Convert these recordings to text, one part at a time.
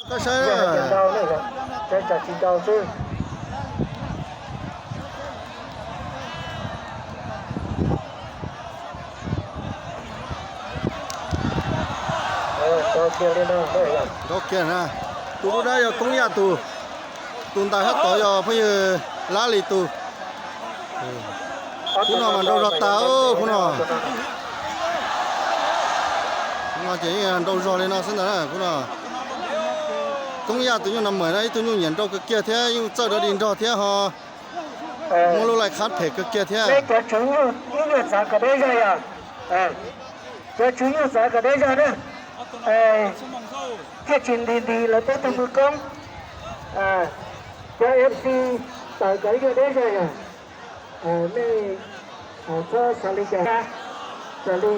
Koj saib, tsis nrau xwb. Nrau kiag na. Tus dub dab yog Koob Yaj tus, tus ntais sab tod yog phooj ywg Lab Lis tus. Khub no mas nrau zog tas, khub no. Khub no ces yeej nrau zog li no xwb ntag na, khub no. Koob Yaj tus nyuj Nas Mawm no ib tug nyuj nyiam nrau kawg kiag thiab yeej txawj dov di nrog thiab ho muaj lub lais khab phem kawg kiag thiab. Cov tswv nyuj txav kom deb zog yog, cov tswv nyuj txav kom deb zog na, thiaj tsis nti nti lawv peb tug mwj koob. Cov F C tawm kom ib yam deb zog yog, nej txhob xav li cas, xav li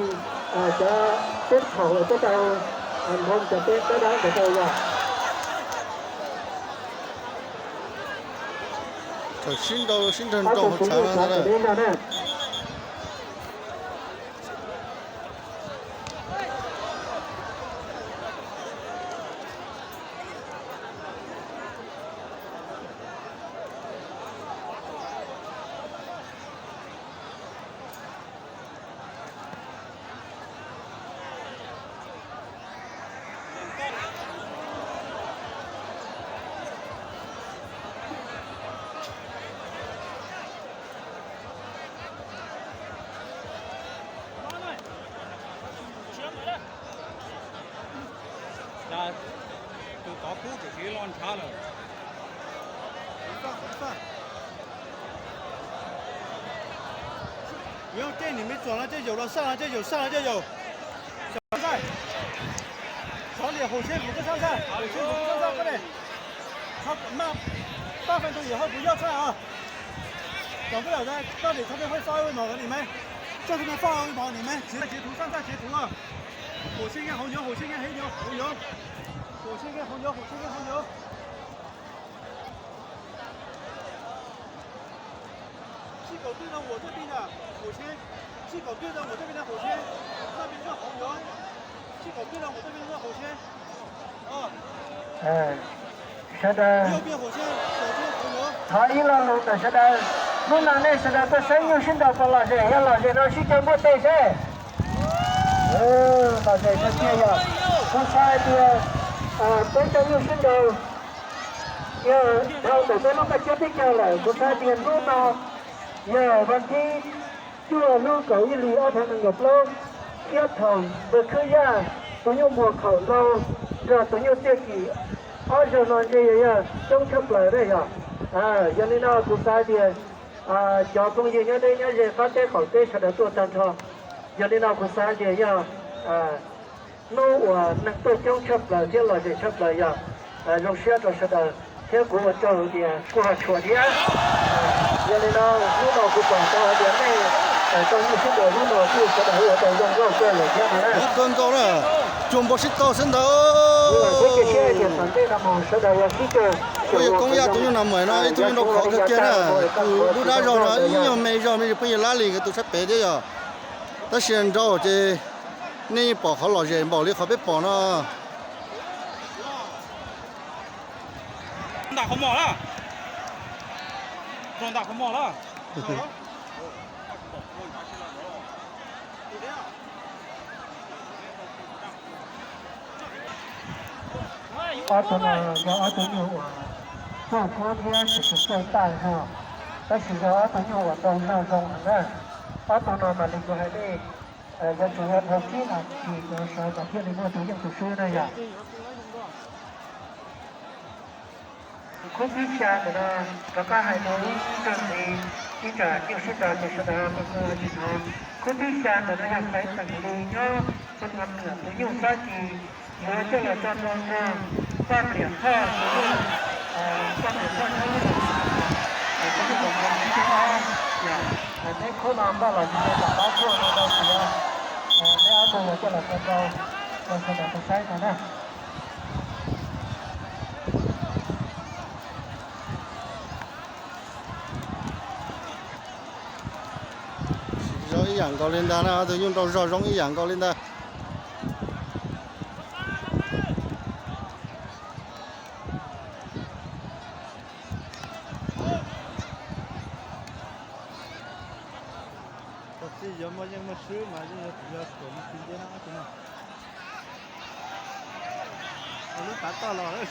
cov teb thaum uas peb tau nroo cov teb dab dab ntawd tau yog. Txawm sib nrau sib nrag nrau tswv tshav nyuj no txav kom deb zog na. Tus tod kub tseem siv lo ntshav lawm. Yog tej niam me txuam no coj yaus los saj no coj yaus, saj no coj yaus. Xov liam haum seb vus koj sab ntxaj, haum seb vus koj sab ntxaj koj ne. Maj pab feem tus yam hauj kuv yoj tshaj os. Cov koj yam koj nim txhob pheej faj ua mov kom nim me. Txhob pheej faj ua mov nim me, txiv txiv thuv sab ntxaj txiv thuv. Haum seb nqe hauv nyuv, haum seb nqe hauv nyuv, haum nyuv. Haum seb nqe hauv nyuv, haum seb nqe hauv nyuv. 七狗对着我这边的火圈，七狗对着我这边的火圈，那边是红牛，七狗对着我这边是火圈。Sawv daws, thov ib lo lus ntawm sawv daws, hnub no nej sawv daws tuaj saib nyuj sib nraus puas lom zem, yog lom zem no sib caw npuaj teg seb. Lom zem kawg kiag yog, kuv xav hais tias peb cov nyuj sib nraus yog dhau ntawm peb lub koj cab teb chaws lawm, kuv xav hais tias hnub no yog vas thib cuaj lub kaum ib hlis ob phav nees nkaum plaub, thiab thaum Npawg Khwb Yaj tus nyuj muag khaum nrau nrog tus nyuj txiaj kim ob zaug no ntshe yog coob tshaj plaws na yog. Yog li no kuv xav hais tias cov phooj ywg nyob deb nyob ze qab teb qaum teb sawv daws tuaj tag nrho. Yog li no kuv xav hais tias yog hnub uas neeg tuaj coob tshaj plaws thiab lom zem tshaj plaws yog zoo siab rau sawv daws thiab kuv ua tsaug tias kuj ho tshuam thiab. Yog li no hnub no kuv pom tau hais tias nej tau nyuj sib nraus hnub no kuj sawv daws ua tau zoo nkauj kawg lawm thiab no na. Ua kawg nkaus na, cuag npau sib tog xwb ntag. Kuv yog Koob Yaj tus nyuj Nas Mawm no ib tug nyuj nrau khov kawg kiag na, tus dub dab zog no ib nyuag me zog me pheej yog Lab Lis nkawd tus sab pem thiab yog. Tab sis nrau ces nej yeej pom qhov lom zem npaum li qhov peb pom no. Ntam qhov mos na. Rau ntam qhov mos na. Ob tug no yog ob tug nyuj uas txawj kub thiab tsis txawj txawj tag zog, tab sis yog ob tug nyuj uas nrau zog zoo heev na. Ob tug no mas li kuv hais nej, yuav tsum yog dhau tsib nas this no sawv mas thiaj li muaj tus yeej tus swb na yom. Khub thib xya ntawm no rov qab hais rau ib tsoom ntxiv, ib tsam nyuj sib nraus ces sawv daws mus mus tsis hnov. Khub thib xya ntawm no yog Faiv Xeem Lis nyob Phu Nam Nwm tus nyuj Fab Kis yuav coj los tso rau ntawm Paj Pliam Thoj tus nyuj, Paj Pliam Thoj nyob lub zos Xis Npos, tus nyuj Npos Npos thib ob. Yog peb khub no npaj los tsis tau pab tshuaj no rau tias peb ob tug yuav coj los tso rau rau sawv daws tau saib no na. Zoo ib yam nkaus li ntag na, ob tug nyuj nrau zog zoo ib yam nkaus li ntag. Tsis yuav muaj yeej muaj swb mas yeej yuav tuam mus tsis ntxiv no tsis no. Lub tav toj los lawm.